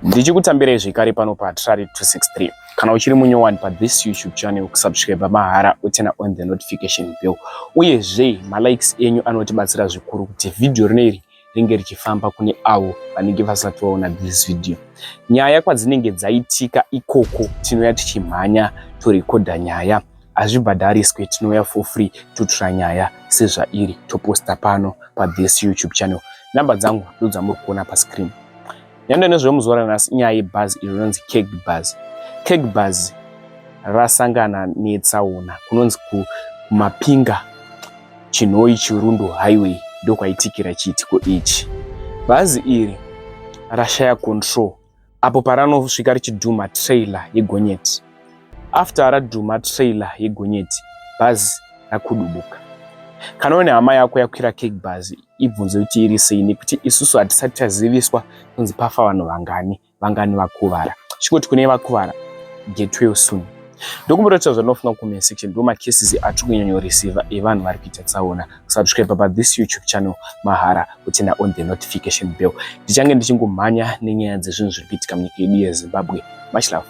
Ndichikutambirai zvekare pano paTrari 263. Kana uchiri munyowani pathis YouTube channel, kusubscribe mahara, uturn on the notification bell. Uyezve malikes enyu anotibatsira zvikuru kuti vhidhiyo rino ringe richifamba kune avo vanenge vasati vaona this video. Nyaya kwadzinenge dzaitika ikoko, tinouya tichimhanya torekodha nyaya. Hazvibhadhariswe, tinouya for free, totora nyaya sezvairi, toposta pano pathis YouTube channel. Namba dzangu ndodzamuri kuona pascreen. Nyaya nezvemuzuva ranhasi, inyaya yebhazi iro rinonzi Keg Bus. Keg Bus rasangana netsaona kunonzi kuMapinga Chinhoyi Chirundu Highway, ndokwaitikira chiitiko ichi. Bhazi iri rashaya control apo paranosvika richidhuma trailer yegonyeti. After radhuma trailer yegonyeti, bhazi rakudubuka. Kana une hama yako yakwira Keg Bus, ibvunze kuti iri sei, nekuti isusu hatisati taziviswa kunzi pafa vanhu vangani, vangani vakuvara. Chingoti kune vakuvara, get well soon. Ndokumboratidza zvandinofunga comment section. Ndo macases atiri kunyanyoreceiva evanhu vari kuita tsaona. Subscribe pathis YouTube channel mahara, kuturn on the notification bell. Ndichange ndichingomhanya nenyaya dzezvinhu zviri kuitika munyika yedu yeZimbabwe. Much love.